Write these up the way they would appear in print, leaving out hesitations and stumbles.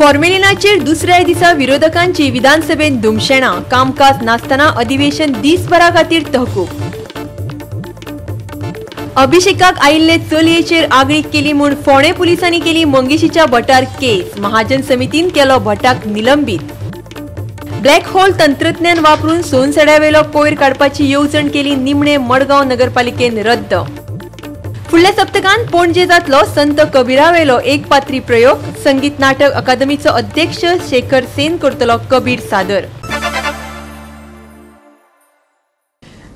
फॉर्मेलिनाचेर दुसऱ्या दिसा विरोधकांची विधानसभेत धुमशेणां. कामकाज नासतना अधिवेशन दीसभरा खातीर तहकूब. अभिषेकाक आयिल्ले चलयेचेर आगळीक केली म्हूण फोंडें पुलिसांनी केली मंगेशीच्या भटार केस. महाजन समितीन केलो भटाक निलंबीत. ब्लॅक होल तंत्रज्ञान वापरून सोनसड्यावेलो कोयर काडपाची येवजण केली निमणे मडगांव नगरपालिकेन रद्द. फुडल्या सप्तकान पणजे जातलो संत कबीरावेलो एक पात्री प्रयोग. संगीत नाटक अकादमीचो अध्यक्ष शेखर सेन करतलो कबीर सादर.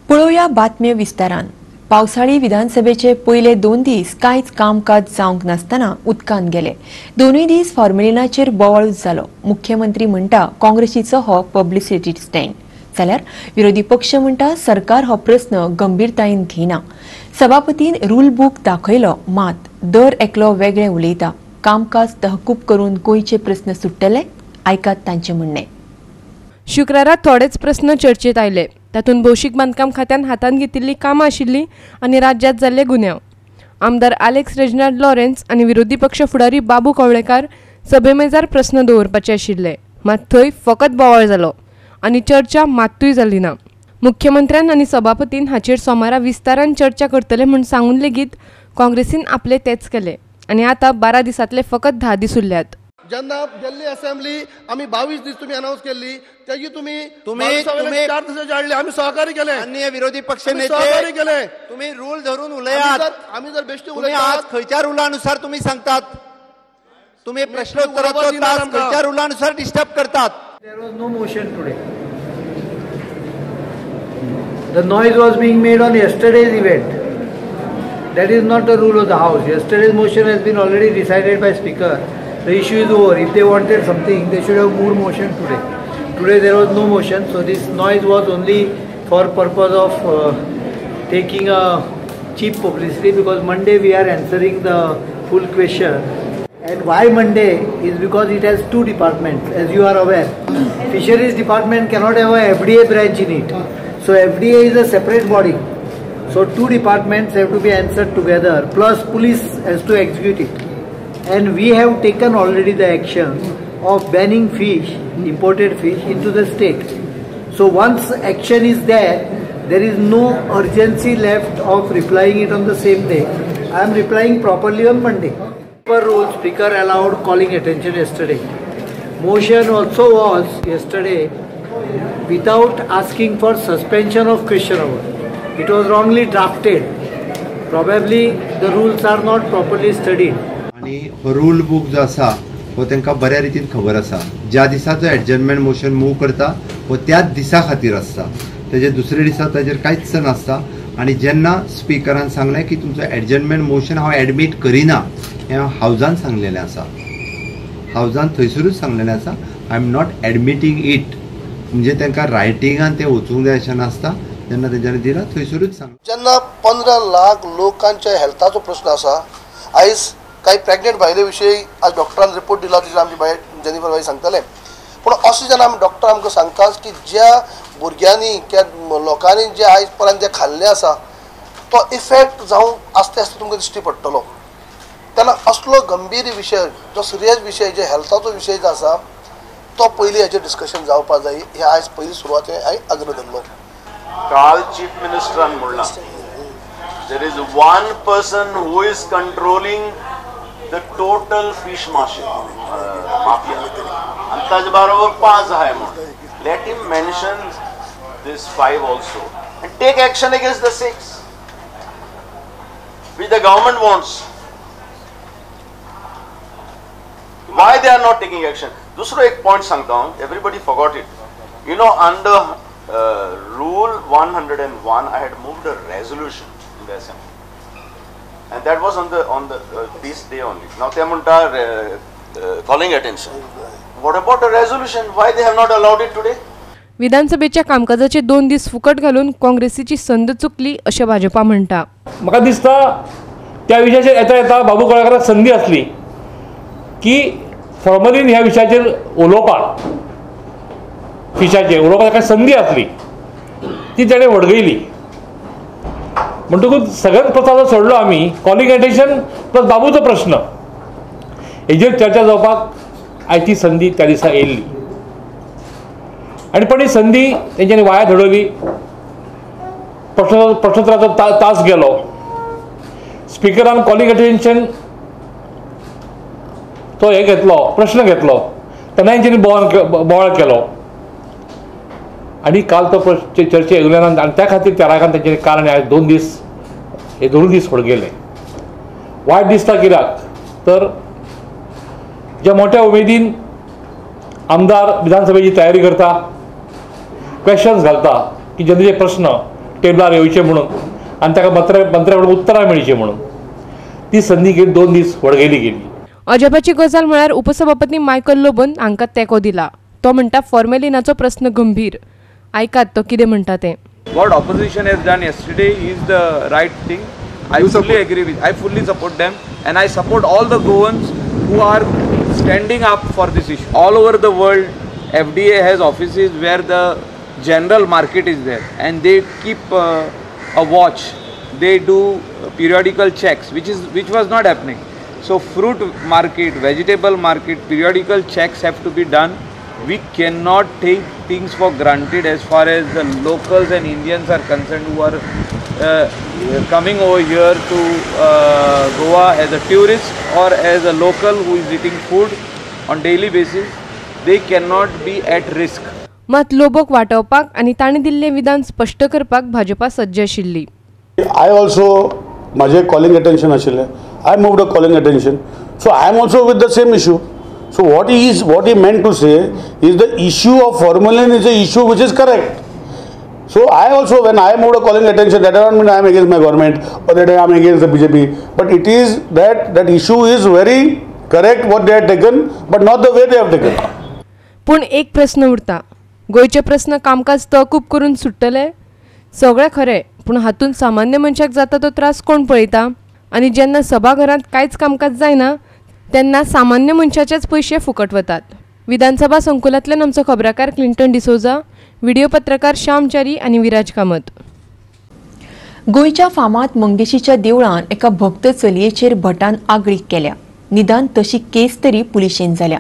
पळोवया बातम्यो विस्तारान. पावसाळी विधानसभेचे पयले 2 दीस कांयच कामकाज जावंक नासतना उदकांत गेले. दोनूय दीस फॉर्मेलिनाचेर बोवाळूच जालो. मुख्यमंत्री म्हणटा काँग्रेसीचो हो पब्लिसिटी स्टँड, जाल्यार विरोधी पक्ष म्हणटा सरकार हो प्रस्न गंभीरतायेन घेना. सभापतीन रूल बूक दाखयलो, मात दर एकलो वेगळें उलयता. कामकाज तहकूब करून गोंयचे प्रस्न सुट्टले? आयकात तांचें म्हणणें. शुक्रारा थोडेच प्रस्न चर्चेत आयले. तातूंत भौशीक बांदकाम खात्यान हातांत घेतिल्लीं कामां आशिल्लीं आनी राज्यांत जाल्ले गुन्यांव. आमदार आलेक्स रेजिनाल्ड लॉरेन्स आनी विरोधी पक्ष फुडारी बाबू कवळेकार सभेमेजार प्रस्न दवरपाचे आशिल्ले, मात थंय फकत बोवाळ जालो आनी चर्चा मात्तूय जाली ना. मुख्यमंत्र्यान आनी सभापतीन हाचेर सोमारा विस्तारान चर्चा करतले म्हूण सांगून लेगीत काँग्रेसीन आपले तेच केले आनी आतां 12 दिसांतले फकत 10 दीस उरल्यात. जेन्ना गेल्ली असेंब्ली आमी 22 दीस तुमी अनाउन्स केल्ली, तेजी तुमी 4 दिसांचे हाडले. आमी सहकार्य केले. माननीय विरोधी पक्ष नेते सहकार्य केले. तुमी रूल धरून उलयात. आमी जर बेश्टे उलयतात आज खंयच्या रुलानुसार तुमी सांगतात? तुमी प्रश्नोत्तराचो तास खंयच्या रुलानुसार डिस्टर्ब करतात? There was no motion today. The noise was being made on yesterday's event. That is not the rule of the house. Yesterday's motion has been already decided by speaker. The issue is over. If they wanted something, they should have moved motion today. Today there was no motion, so this noise was only for purpose of taking a cheap publicity, because Monday we are answering the full question. And why Monday is because it has 2 departments, as you are aware. Fisheries department cannot have a FDA branch in it. So FDA is a separate body. So 2 departments have to be answered together, plus police has to execute it. And we have taken already the action of banning fish, imported fish, into the state. So once action is there, there is no urgency left of replying it on the same day. I am replying properly on Monday. Per rule, speaker allowed calling attention yesterday. Motion also was yesterday without asking for suspension of question hour. It was wrongly drafted. Probably the rules are not properly studied. आनी हो rule book जो आसा हो तांकां बऱ्या रितीन खबर आसा. ज्या दिसा जो एडजर्नमेंट मोशन मूव करता हो त्याच दिसा खातीर आसता, तेजे दुसरे दिसा ताजेर कांयच नासता. आनी जेन्ना स्पिकरान सांगलें की तुमचो एडजर्नमेंट मोशन हांव एडमीट करिना, हें हावजान सांगलेलें आसा. हावजान थंयसरूच सांगलेलें आसा, I am not admitting it. म्हणजे तांकां रायटिंगान तें वचूंक जाय अशें नासता. जेन्ना तेंच्यांनी दिलां थंयसरूच सांग. जेन्ना 15 लाख लोकांच्या हेल्थाचो प्रस्न आसा, आयज काही प्रेग्नेंट बायले विशयी आज डॉक्टरान रिपोर्ट दिला, तिचेर आमची बाय जेनिफर बाई सांगतले. पूण अशें जेन्ना आमी डॉक्टर आमकां सांगतात की ज्या भुरग्यांनी किंवा लोकांनी जे आयज पर्यंत जे खाल्लें आसा तो इफेक्ट जावं आस्ते आस्ते तुमकां दिश्टी पडटलो. तेन्ना असलो गंभीर विशय, जो सिरियस विशय, जे हेल्थाचो विशय जो आसा तो पयलीं हेचेर डिस्कशन जावपाक जाय. हे आयज पयली सुरवाते हांवें आग्रह धरलो. काल चीफ मिनिस्टरान म्हणलां, there is one person who is controlling the total fish mafia. And ताजे बरोबर 5 आहे म्हणून. Let him mention this 5 also and take action against the 6 which the government wants. Why they are not taking action? दुसरो एक point सांगता हांव, everybody forgot it. You know, under rule 101 I had moved a resolution in the assembly. And that was on the this day only. Now they are calling attention. What about the resolution? Why they have not allowed it today? विधानसभेच्या कामकाजाचे 2 दीस फुकट घालून काँग्रेसीची संद चुकली अशें भाजपा म्हणटा. म्हाका दिसता त्या विशयाचेर येता येता बाबू कवळेकाराक संदी आसली की फॉर्मलीन ह्या विशयाचेर उलोवपाक, फिशाचेर उलोवपाक ताका संदी आसली, ती ताणें वडगयली. म्हणटकूच सगळ्यात प्रस्न सोडलो आमी, कॉलिंग अटेन्शन प्लस बाबूचो प्रश्न हेजेर चर्चा जावपाक आयज ती संदी त्या दिसा येयल्ली आनी पण ही संदी तेंच्यांनी वाया धडवली. प्रश्नोत्तराचो तास गेलो. स्पिकरान कॉलिंग अटेन्शन तो हे घेतलो, प्रश्न घेतलो, तेन्ना तेंच्यांनी बोवाळ केलो आनी काल तो प्रश्न चर्चे येयले ना आनी त्या खातीर त्या रागान तेंच्यांनी काल आनी आयज 2 दीस हे 2 दीस फुडें गेले. वायट दिसता कित्याक तर ज्या मोठ्या उमेदीन आमदार विधानसभेची तयारी करता, क्वेश्चन्स घालता की जनतेचे प्रश्न टेबलार येवचे म्हणून आनी ताका मंत्र्या कडून उत्तरां मेळची म्हणून, ती संदी घेवन 2 दीस वडगेली गेली. अजापाची गजाल म्हळ्यार उपसभापती मायकल लोबोन हांकां तेंको दिला. तो म्हणटा फॉर्मेलिनाचो प्रस्न गंभीर. आयकात तो कितें म्हणटा तें. What opposition has done yesterday is the right thing. I fully agree with, I fully support them and I support all the Goans who are standing up for this issue. All over the world, FDA has offices where the general market is there and they keep a watch. They do periodical checks, which was not happening. So fruit market, vegetable market, periodical checks have to be done. We cannot take things for granted as far as the locals and Indians are concerned who are coming over here to Goa as a tourist or as a local who is eating food on daily basis. They cannot be at risk. मात लोबोक वाटोवपाक आनी ताणें दिल्लें विधान स्पश्ट करपाक भाजपा सज्ज आशिल्ली. I also म्हजें कॉलिंग अटेन्शन आशिल्लें. I moved a calling attention. So I am also with the same issue. So what he meant to say is the issue of formalin is a issue which is correct. So I also, when I moved a calling attention, that doesn't mean I am against my government or that I am against the BJP. But it is that issue is very correct what they have taken, but not the way they have taken. पूण एक प्रश्न उरता, गोंयचे प्रस्न कामकाज तहकूब करून सुट्टले? सगळें खरें, पूण हातूंत सामान्य मनशाक जाता तो त्रास कोण पळयता? आनी जेन्ना सभाघरांत कांयच कामकाज जायना तेन्ना सामान्य मनशाचेच पयशे फुकट वतात. विधानसभा संकुलांतल्यान आमचो खबराकार क्लिंटन डिसोजा, व्हिडिओ पत्रकार श्याम च्यारी आनी विराज कामत. गोंयच्या फामाद मंगेशीच्या देवळान एका भक्त चलयेचेर भटान आगळीक केल्या. निदान तशी केस तरी पुलिशेन जाल्या.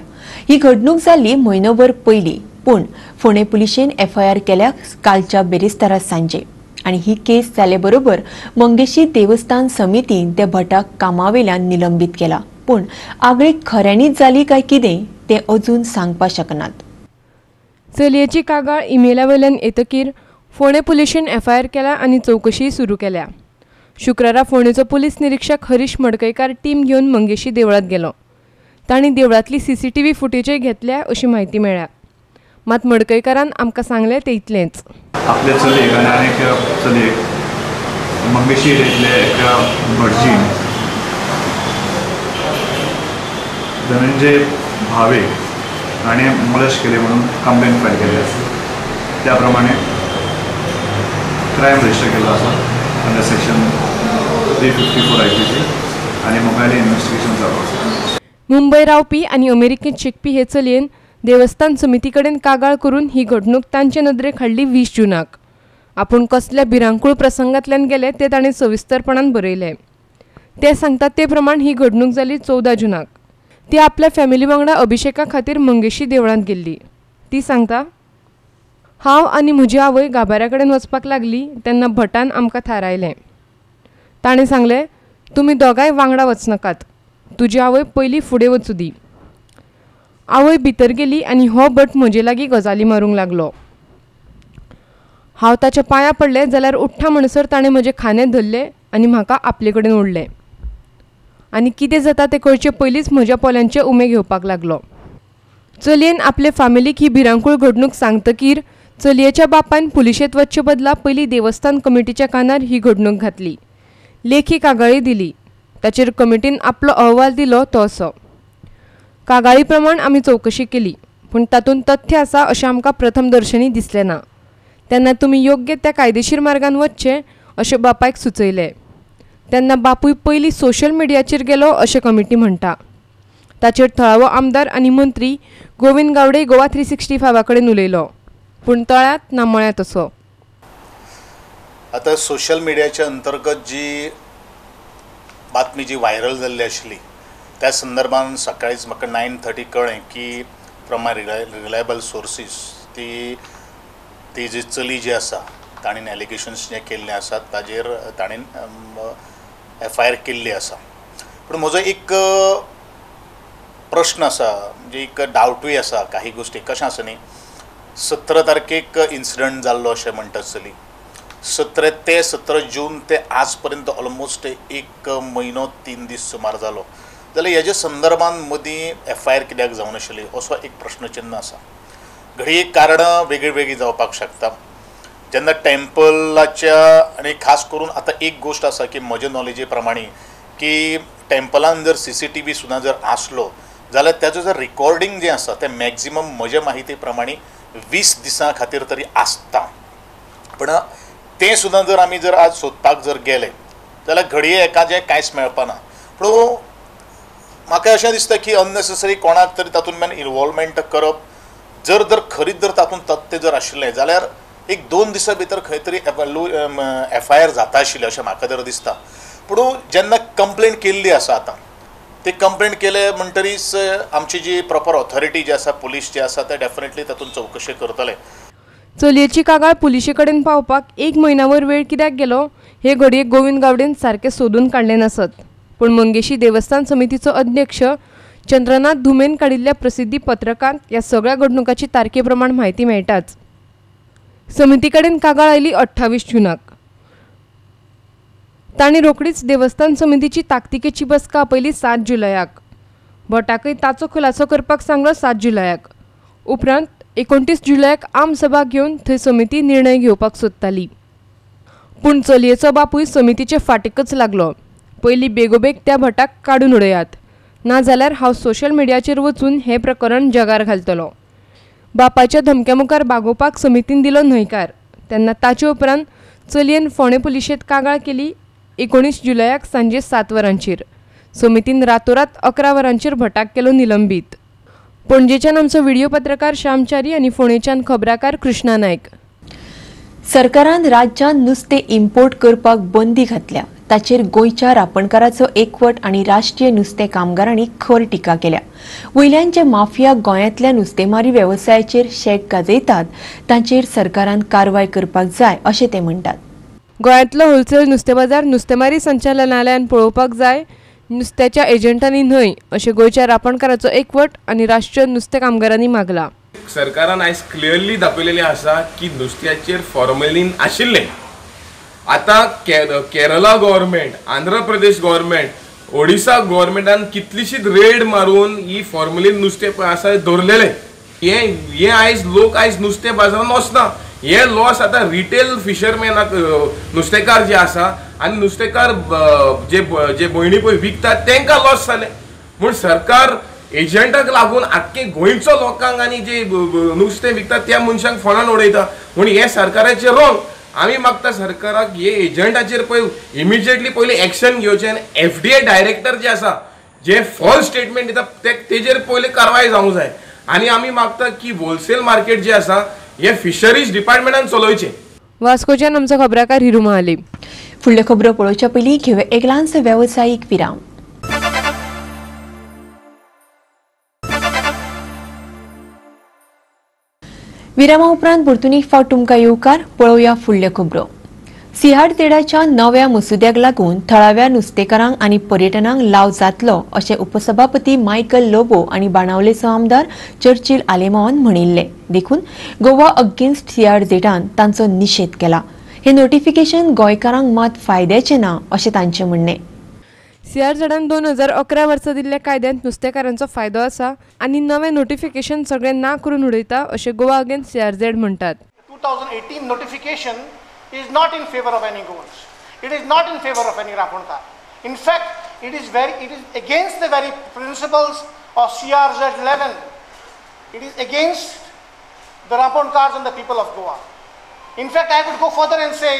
ही घडणूक जाल्ली म्हयनोभर पयलीं, पूण फोंडें पुलिशेन एफआयआर केल्या कालच्या बेरेस्तारा सांजे. आनी ही केस जाले बरोबर मंगेशी देवस्थान समितीन त्या भटाक कामावेल्यान निलंबीत केला. पूण आगळीक खऱ्यांनीच जाली काय कितें तें अजून सांगपाक शकनात. चलयेची कागाळ इमेला वयल्यान येतकीर फोंडें पुलिशेन एफआयआर केला आनी चवकशी सुरू केल्या. शुक्रारा फोंडेचो पुलीस निरीक्षक हरीश मडकयकार टीम घेवन मंगेशी देवळांत गेलो. तांणी देवळांतली सीसीटीव्ही फुटेजय घेतल्या अशी म्हायती मेळ्ळ्या. मात मडकयकारान आमकां सांगलें तें इतलेंच. आपले चलयेक आनी आनी एका चलयेक मंगेशी एरियेंतले एका भटजीन धनंजय भावे हाणें मोलेस्ट केले म्हणून कंप्लेन फायल केल्ली आसा. त्या प्रमाणे क्रायम रजिस्टर केल्लो आसा अंडर सेक्शन 354 IPC आनी मुखाल्लें इन्वेस्टिगेशन चालू आसा. मुंबय रावपी आनी अमेरिकेंत शिकपी हे चलयेन देवस्थान समिती कडेन कागाळ करून ही घडणूक तांचे नदरेक हाडली 20 जूनाक. आपूण कसल्या भिरांकूळ प्रसंगांतल्यान गेले ते ताणें सविस्तरपणान बरयलें. ते सांगतात ते प्रमाण ही घडणूक जाली 14 जूनाक. ती आपल्या फॅमिली वांगडा अभिषेका खातीर मंगेशी देवळांत गेल्ली. ती सांगता, हांव आनी म्हजी आवय गाभाऱ्या कडेन वचपाक लागली तेन्ना भटान आमकां थारायलें. ताणें सांगलें, तुमी दोगांय वांगडा वचनाकात, तुजी आवय पयलीं फुडें वचूं दी. आवय भितर गेली आनी हो भट म्हजे लागीं गजाली मारूंक लागलो. हांव ताच्या पांयां पडलें जाल्यार उठ्ठा म्हणसर ताणें म्हजे खांदे धरले आनी म्हाका आपले कडेन ओडलें आनी कितें जाता तें कळचे पयलींच म्हज्या पोल्यांचे उमे घेवपाक लागलो. चलयेन आपले फामिलीक ही भिरांकूळ घडणूक सांगतकीर चलयेच्या बापायन पुलिशेंत वचचे बदला पयलीं देवस्थान कमिटीच्या कानार ही घडणूक घातली. लेखी कागाळी दिली. ताचेर कमिटीन आपलो अहवाल दिलो तो असो. कागाळी प्रमाण आमी चवकशी केली, पूण तातूंत तथ्य आसा अशें आमकां प्रथमदर्शनी दिसलें ना. तेन्ना तुमी योग्य त्या कायदेशीर मार्गान वचचें अशें बापायक सुचयलें. तेन्ना बापूय पयलीं सोशल मिडियाचेर गेलो अशें कमिटी म्हणटा. ताचेर थळावो आमदार आनी मंत्री गोविंद गावडे गोवा 365 कडेन उलयलो, पूण तळ्यांत ना मळ्यांत असो. आतां सोशल मिडियाच्या अंतर्गत जी बातमी जी व्हायरल जाल्ली आशिल्ली त्या संदर्भान सकाळीच म्हाका 9:30 कळ्ळें की फ्रॉम my reliable sources ती ती जी चली जी आसा ताणें एलिगेशन्स जे केल्ले आसात ताजेर ताणें एफ I R केल्ली आसा. पूण म्हजो एक प्रश्न आसा, म्हणजे एक डावटूय आसा काही गोश्टी कशें आसा न्ही, 17 तारखेक इन्सिडंट जाल्लो अशें म्हणटा चली, 17 ते 17 जून ते आज पर्यंत ऑलमोस्ट 1 म्हयनो 3 दीस सुमार जालो, जाल्यार हेज्या संदर्भान मदीं एफ I R कित्याक जावं नाशिल्ली असो एक प्रश्नचिन्ह आसा. घडये कारणां वेगळीं वेगळीं जावपाक शकता. जेन्ना टेम्पलाच्या आनी खास करून आतां एक गोश्ट आसा की म्हजे नॉलेजी प्रमाणे की टेम्पलान जर CCTV सुद्दां जर आसलो जाल्यार ताजो जर रिकॉर्डिंग जें आसा तें मॅक्झिमम म्हजे माहिती प्रमाणे 20 दिसां खातीर तरी आसता. पूण तें सुद्दां जर आमी जर आज सोदपाक जर गेले जाल्यार घडये एकाचें कांयच मेळपाना. पूण म्हाका अशें दिसता की अननेसेसरी कोणाक तरी तातूंत इनवॉल्वमेंट करप, जर जर खरीत जर तातूंत तथ्य जर आशिल्लें जाल्यार 1-2 दिसां भितर खंय तरी एफ I R जाता आशिल्लें अशें म्हाका तर दिसता. पूण जेन्ना कंप्लेन केल्ली आसा आतां ती कंप्लेन केले म्हणटरीच आमची जी प्रॉपर ऑथॉरिटी जी आसा, पुलीस जे आसा ते डेफिनेटली तातूंत चवकशी करतले. चलयेची कागाळ पुलिशे कडेन पावपाक 1 म्हयन्यावर वेळ कित्याक गेलो हे घडये गोविंद गावडेन सारकें सोदून काडलें नासत, पूण मंगेशी देवस्थान समितीचो अध्यक्ष चंद्रनाथ धुमेन काडिल्ल्या प्रसिद्धी पत्रकांत ह्या सगळ्या घडणुकाची तारखे प्रमाण म्हायती मेळटाच. समिती कडेन कागाळ आयली 28 जूनाक. तांणी रोखडीच देवस्थान समितीची ताकतिकेची बसका आपयली 7 जुलयाक. भटाकय ताचो खुलासो करपाक सांगलो 7 जुलयाक. उपरांत 29 जुलयाक आमसभा घेवन थंय समिती निर्णय घेवपाक सोदताली, पूण चलयेचो बापूय समितीचे फाटीकच लागलो. पयलीं बेगोबेग त्या भटाक काडून उडयात, नाजाल्यार हांव सोशल मिडियाचेर वचून हें प्रकरण जगार घालतलो. बापाच्या धमक्या मुखार बागोवपाक समितीन दिलो न्हयकार. तेन्ना ताचे उपरांत चलयेन फोंडें पुलिशेंत कागाळ केली 19 जुलयाक सांजे 7 वरांचेर. समितीन रातोरात 11 वरांचेर भटाक केलो निलंबीत. पणजेच्यान आमचो व्हिडिओ पत्रकार श्यामचारी आनी फोंडेच्यान खबराकार कृष्णा नायक. सरकारान राज्यांत नुस्तें इम्पोर्ट करपाक बंदी घातल्या ताचेर गोंयच्या रापणकाराचो एकवट आनी राष्ट्रीय नुस्तें कामगारांनी खर टिका केल्या. वयल्यान जे माफिया गोंयांतल्या नुस्तेमारी वेवसायाचेर शेक गाजयतात तांचेर सरकारान कारवाय करपाक जाय अशें ते म्हणटात. गोंयांतलो होलसेल नुस्तें बाजार नुस्तेमारी संचालनालयान पळोवपाक जाय, नुस्त्याच्या एजंटांनी न्हय अशें गोंयच्या रापणकाराचो एकवट आनी राष्ट्रीय नुस्तें कामगारांनी मागला. सरकारान आयज क्लियरली दाखयलेलें आसा की नुस्त्याचेर फॉर्मेलीन आशिल्लें. आतां केरला गव्हर्मेंट, आंध्र प्रदेश गव्हर्मेंट, ओडिसा गव्हर्मेंटान कितलीशीच रेड मारून ही फॉर्मेलीन नुस्तें पळय आसा दवरलेलें. हें आयज लोक आयज नुस्तें बाजारान वचना. हे लॉस आतां रिटेल फिशरमॅनाक, नुस्तेकार जे आसा आनी नुस्तेकार जे जे भयणी पळय विकतात तांकां लॉस जालें. म्हूण सरकार एजंटाक लागून आख्खे गोंयचो लोकांक आनी जे नुस्तें विकतात त्या मनशांक फोंडान उडयता. म्हूण हें सरकाराचें रोंग. आमी मागता सरकाराक हे एजंटाचेर पळय इमिजिएटली पयलीं एक्शन घेवचें आनी FDA director जे आसा जे फॉल्स स्टेटमेंट दिता तेजेर पयलीं कारवाय जावंक जाय. आनी आमी मागता की होलसेल मार्केट जे आसा हे फिशरीज डिपार्टमेंटान चलोवचें. वास्कोच्यान आमचो खबराकार हिरू महाली. फुडल्यो खबरो पळोवच्या पयलीं घेवया एक ल्हानसो वेवसायीक विराम. विरामा उपरांत परतून एक फावट तुमकां येवकार. पळोवया फुडल्यो खबरो. सीआरझेडाच्या नव्या मसुद्याक लागून थळाव्या नुस्तेकारांक आनी पर्यटनांक लाव जातलो अशें उपसभापती मायकल लोबो आनी बाणावलेचो आमदार चर्चिल आलेमावान म्हणिल्लें. देखून गोवा अगेन्स्ट सीआरझेडान तांचो निशेध केला. हे नोटिफिकेशन गोंयकारांक मात फायद्याचें ना अशें तांचें म्हणणें. सीआरझेडान 2011 वर्सा दिल्ल्या कायद्यांत नुस्तेकारांचो फायदो आसा आनी नवें नोटिफिकेशन सगळें ना करून उडयता अशें गोवा अगेन्स्ट सीआरझेड म्हणटात. 2018 notification is not in favor of any Goans. It is not in favor of any Raponkar. In fact, it is against the very principles of CRZ 11. It is against the Raponkars and the people of Goa. In fact, I would go further and say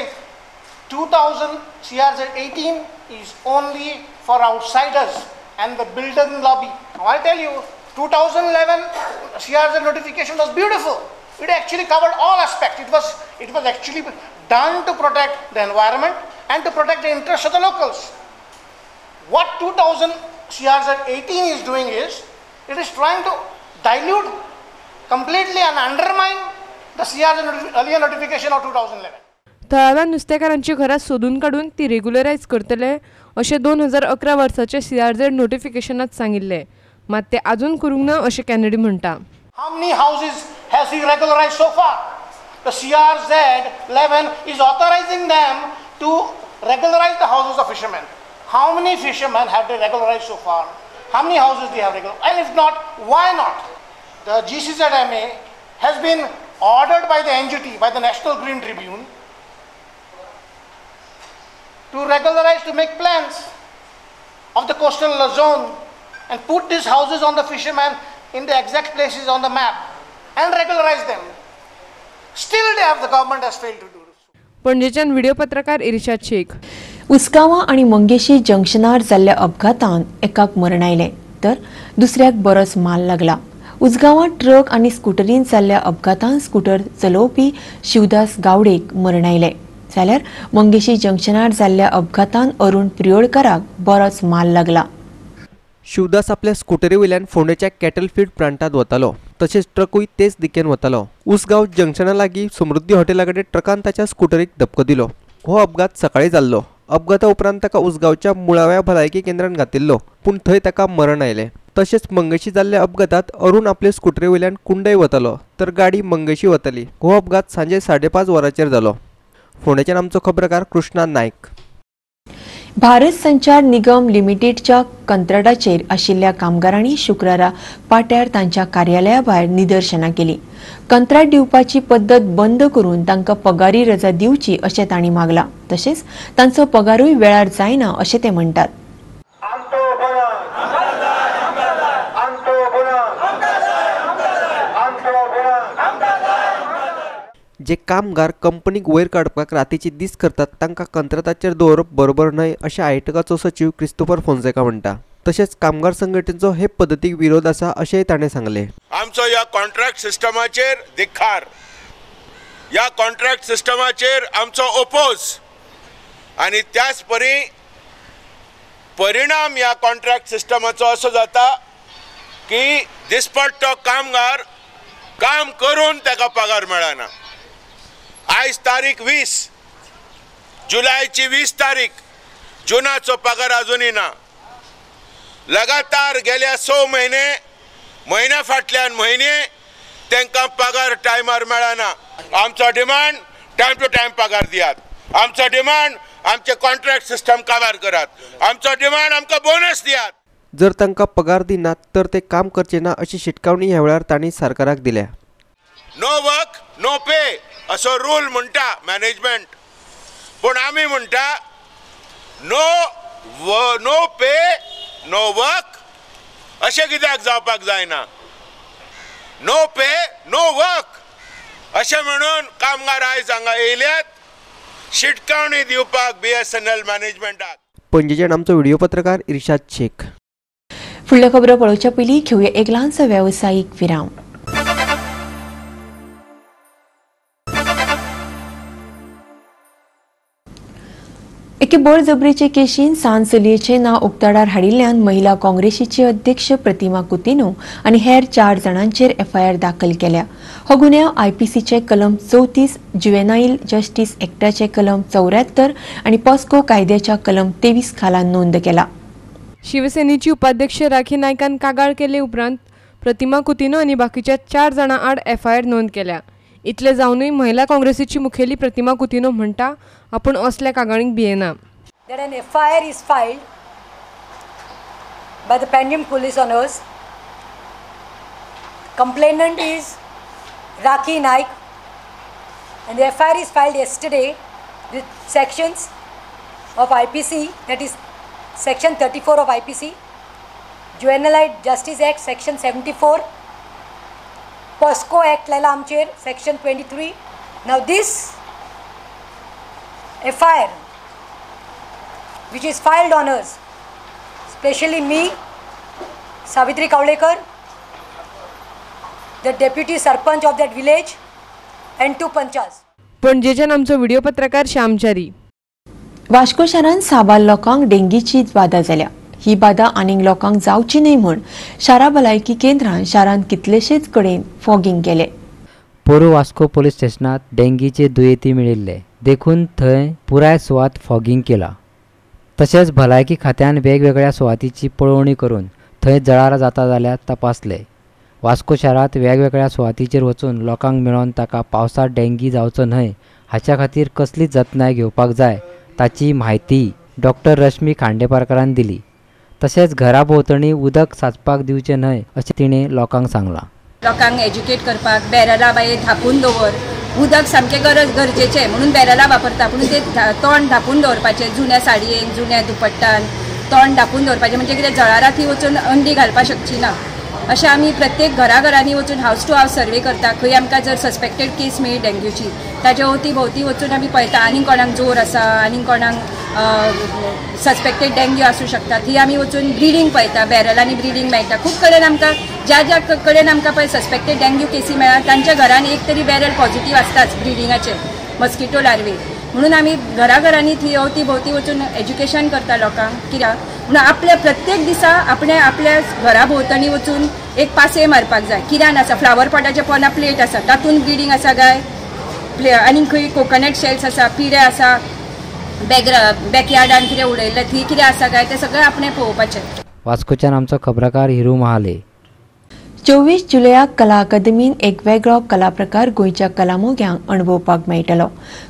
2000 CRZ 18 is only for outsiders and the builder lobby. Now I tell you, 2011 CRZ notification was beautiful. It actually covered all aspects. It was actually done to protect the environment and to protect the interests of the locals. What 2000 CRZ 18 is doing is, it is trying to dilute completely and undermine the CRZ earlier notification of 2011. थळाव्या नुस्तेकारांची घरां सोदून काडून ती रेग्युलरायज करतले अशें 2011 वर्साच्या CRZ नोटिफिकेशनात सांगिल्लें, मात ते आजून करूंक ना अशें कॅनेडी म्हणटा. How many houses has he regularized so far? The CRZ 11 is authorizing them to regularize the houses of fishermen. How many fishermen have they regularized so far? How many houses they have regularized? And if not, why not? The GCZMA has been ordered by the NGT, by the National Green Tribune, to regularize, to make plans of the coastal zone and put these houses on the fishermen in the exact places on the map and regularize them. Still they have, the government has failed to do this. पणजेच्यान video पत्रकार इर्शाद शेख. उसगांवा आनी मंगेशी जंक्शनार जाल्ल्या अपघातान एकाक मरण आयलें तर दुसऱ्याक बरोच माल लागला. उसगांवां ट्रक आनी स्कुटरीन जाल्ल्या अपघातान स्कुटर चलोवपी शिवदास गावडेक मरण आयलें, जाल्यार मंगेशी जंक्शनार जाल्ल्या अपघातान अरुण प्रियोळकराक बरोच माल लागला. शिवदास आपल्या स्कुटरी वयल्यान फोंडेच्या कॅटलफील्ड प्लांटांत वतालो, तशेंच ट्रकूय तेच दिकेन वतालो. उसगांव जंक्शना लागीं समृद्धी हॉटेला कडेन ट्रकान ताच्या स्कुटरीक धपको दिलो. हो अपघात सकाळीं जाल्लो. अपघाता उपरांत ताका उसगांवच्या मुळाव्या भलायकी केंद्रान घातिल्लो, पूण थंय ताका मरण आयलें. तशेंच मंगेशी जाल्ल्या अपघातात अरुण आपले स्कुटरी वयल्यान कुंडय वतालो तर गाडी मंगेशी वताली. हो अपघात सांजे 5:30 वरांचेर जालो. फोंडेच्यान आमचो खबरकार कृष्णा नायक. भारत संचार निगम लिमिटेडच्या कंत्राटाचेर आशिल्ल्या कामगारांनी शुक्रारा पाट्यार तांच्या कार्यालया भायर निदर्शनां केली. कंत्राट दिवपाची पद्दत बंद करून तांकां पगारी रजा दिवची अशें तांणी मागलां. तशेंच तांचो पगारूय वेळार जायना अशें ते म्हणटात. जे कामगार कंपनीक वयर काडपाक रातीचे दीस करतात तांकां कंत्राटाचेर दवरप बरोबर न्हय अशें आयटकाचो सचीव क्रिस्तोफर फोन्सेका म्हणटा. तशेंच कामगार संघटनेचो हे पद्दतीक विरोध आसा अशेंय ताणें सांगलें. आमचो ह्या कॉन्ट्रॅक्ट सिस्टमाचेर धिक्कार, ह्या कॉन्ट्रॅक्ट सिस्टमाचेर आमचो ओपोज आनी त्याच परी परिणाम ह्या कॉन्ट्रॅक्ट सिस्टमाचो असो जाता की दिसपट्टो कामगार काम करून ताका पगार मेळना. आयज तारीख 20 जुलयची 20 तारीख, जुनाचो पगार अजूनय ना. लगातार गेल्या 6 म्हयने, म्हयन्या फाटल्यान म्हयने तांकां पगार टायमार मेळना. आमचो डिमांड टायम टू टायम पगार दियात, आमचो डिमांड आमचे कॉन्ट्रॅक्ट सिस्टम काबार करात, आमचो डिमांड आमकां बोनस दियात. जर तांकां पगार दिनात तर ते काम करचे ना अशी शिटकावणी ह्या वेळार तांणी सरकाराक दिल्या. नो वर्क नो पे असो रूल म्हणटा मॅनेजमेंट, पूण आमी म्हणटा no no pay no work अशें कित्याक जावपाक जायना. नो पे नो वर्क अशें म्हणून कामगार आयज हांगा येयल्यात शिटकावणी दिवपाक BSNL मॅनेजमेंटाक. पणजेच्यान आमचो व्हिडिओ पत्रकार इर्शाद शेख. फुडल्यो खबरो पळोवच्या पयलीं घेवया एक ल्हानसो वेवसायीक विराम. एके बळजबरीचे केशीन सान चलयेचें नांव उक्ताडार हाडिल्ल्यान महिला काँग्रेसीची अध्यक्ष प्रतिमा कुतिन्हो आनी हेर 4 जाणांचेर एफआयआर दाखल केल्या. हो गुन्यांव आयपीसीचे कलम 34, ज्युवेनाईल जस्टीस एक्टाचे कलम 74 आनी पॉस्को कायद्याच्या कलम 23 खाला नोंद केला. शिवसेनेची उपाध्यक्ष राखी नायकान कागाळ केले उपरांत प्रतिमा कुतिन्हो आनी बाकीच्या 4 जाणां आड एफआयआर नोंद केल्या. इतले जावनूय महिला काँग्रेसीची मुखेली प्रतिमा कुतिन्हो म्हणटा आपूण असल्या कागाळींक भियेना. That an FIR is filed by the Panjim police on us. Complainant is Rakhi Naik and the FIR is filed yesterday with sections of IPC, that is section 34 of IPC, Juvenile Justice Act section 74, POCSO Act लायला आमचेर section 23. Now this FIR which is filed on us, especially me, Savitri Kavlekar, the deputy sarpanch of that village, and 2 panchas. पणजेच्यान आमचो video पत्रकार श्यामचारी. वास्को शारांत साबार लोकांक डेंगीची बादा जाल्या. ही बादा आनीक लोकांक जावची न्हय म्हूण शारा भलायकी केंद्रान शारांत कितलेशेच कडेन फॉगिंग केले. पोरू वास्को पोलीस स्टेशनात डेंगीचे दुयेंती मेळिल्ले देखून थंय पुराय सुवात फॉगिंग केला. तशेंच भलायकी खात्यान वेगवेगळ्या सुवातीची पळोवणी करून थंय जळारां जाता जाल्यार तपासले. वास्को शारांत वेगवेगळ्या सुवातीचेर वचून लोकांक मेळोन ताका पावसांत डेंगी जावचो न्हय हाच्या खातीर कसली जतनाय घेवपाक जाय ताची म्हायती डॉक्टर रश्मी खांडेपारकारान दिली. तशेंच घरा भोंवतणी उदक सांचपाक दिवचें न्हय अशें तिणें लोकांक सांगलां. लोकांक एज्युकेट करपाक बॅरलां बाये धापून दवर, उदक सामकें गरजेचें म्हणून बॅरलां वापरता, पूण ते तोंड धापून दवरपाचें, जुन्या साडयेन जुन्या दुपट्टान तोंड धापून दवरपाचें, म्हणजे कितें जळारां थंय वचून अंडी घालपाक शकची ना. अशें आमी प्रत्येक घराघरांनी वचून हावस टू हावस सर्वे करता. खंय आमकां जर सस्पेक्टेड केस मेळ्ळी डेंग्यूची ताच्या अवती भोंवती वचून आमी पळयता आनीक कोणाक जोर आसा, आनीक कोणाक सस्पेक्टेड डेंग्यू आसूं शकता, थंय आमी वचून ब्रिडींग पळयता, बॅरलांनी ब्रिडींग मेळटा. खूब कडेन आमकां ज्या ज्या कडेन आमकां पळय सस्पेक्टेड डेंग्यू केसी मेळ्ळा तांच्या घरान एक तरी बॅरल पॉझिटीव आसताच ब्रिडिंगाचे मस्किटो लार्वे. म्हणून आमी घराघरांनी थंय अवती भोंवती वचून एज्युकेशन करता लोकांक. कित्याक म्हणून आपल्या प्रत्येक दिसा आपणे आपल्या घरा भोंवतणी वचून एक पासय मारपाक जाय. किरान आसा, फ्लावर पॉटाच्या पोना प्लेट आसा तातूंत ब्रिडींग आसा काय, आनी खंय कोकोनट शेल्स आसा, पिडे आसा, बॅकयार्डान कितें उडयल्लें थंय कितें आसा काय तें सगळें आपणें पळोवपाचें. वास्कोच्यान आमचो खबराकार हिरू महाले. 24 जुलयाक कला अकादमीन एक वेगळो कला प्रकार गोंयच्या कलामोग्यांक अणभवपाक मेळटलो.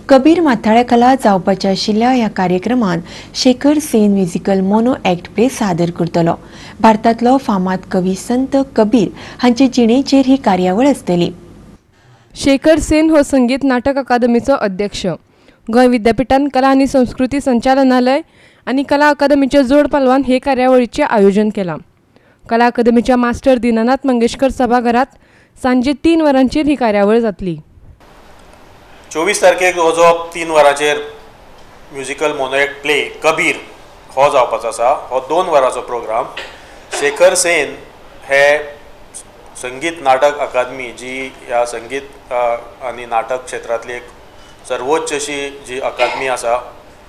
कबीर माथाळ्या खाला जावपाच्या आशिल्ल्या ह्या कार्यक्रमांत Shekhar Sen musical mono act play सादर करतलो. भारतांतलो फामाद कवी संत कबीर हांचे जिणेचेर ही कार्यावळ आसतली. शेखर सेन हो संगीत नाटक अकादमीचो अध्यक्ष. गोंय विद्यापीठान कला आनी संस्कृती संचालनालय आनी कला अकादमीच्या जोड पालवान हे कार्यावळीचें आयोजन केलां. कला अकादमीच्या मास्टर दीनानाथ मंगेशकर सभाघरात सांजे 3 वरांचेर ही कार्यावळ जातली. 24 तारखेक हो जो 3 वरांचेर म्युजिकल मोनोएक्ट प्ले कबीर हो जावपाचो आसा. हो 2 वरांचो प्रोग्राम. शेखर सेन हे संगीत नाटक अकादमी जी ह्या संगीत आनी नाटक क्षेत्रांतली एक सर्वोच्च अशी जी अकादमी आसा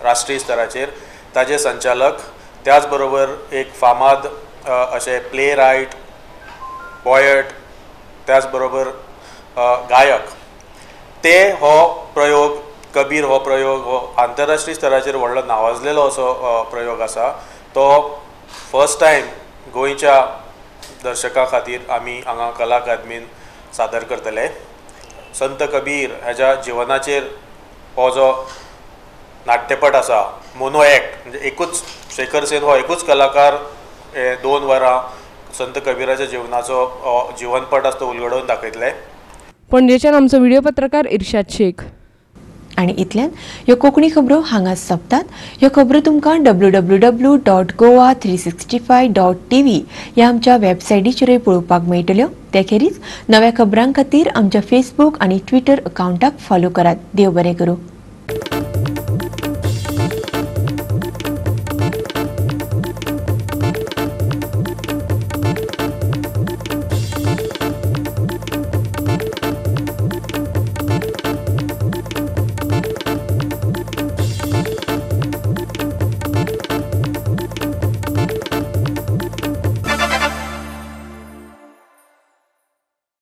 राष्ट्रीय स्तराचेर ताजे संचालक, त्याच बरोबर एक फामाद अशे प्ले रायट, पॉयट, त्याच बरोबर गायक, ते हो प्रयोग कबीर हो प्रयोग हो आंतरराष्ट्रीय स्तराचेर व्हडलो नावाजलेलो असो प्रयोग आसा. तो फर्स्ट टायम गोंयच्या दर्शकां खातीर आमी हांगा कला अकादमीन सादर करतले. संत कबीर हेज्या जिवनाचेर हो जो नाट्यपट आसा मोनो एक्ट, म्हणजे एकूच शेखर सेन हो एकूच कलाकार 2 वरां संत कबीराच्या जिवनाचो जिवनपट आसा तो उलगडोवन दाखयतले. पणजेच्यान आमचो व्हिडिओ पत्रकार इर्शाद शेख. आनी इतल्यान ह्यो कोंकणी खबरो हांगा सोंपतात. ह्यो खबरो तुमकां www.goa365.tv ह्या आमच्या वेबसायटीचेरूय पळोवपाक मेळटल्यो. ते खेरीज नव्या खबरां खातीर आमच्या फेसबूक आनी ट्विटर अकावंटाक फॉलो करात. देव बरें करूं.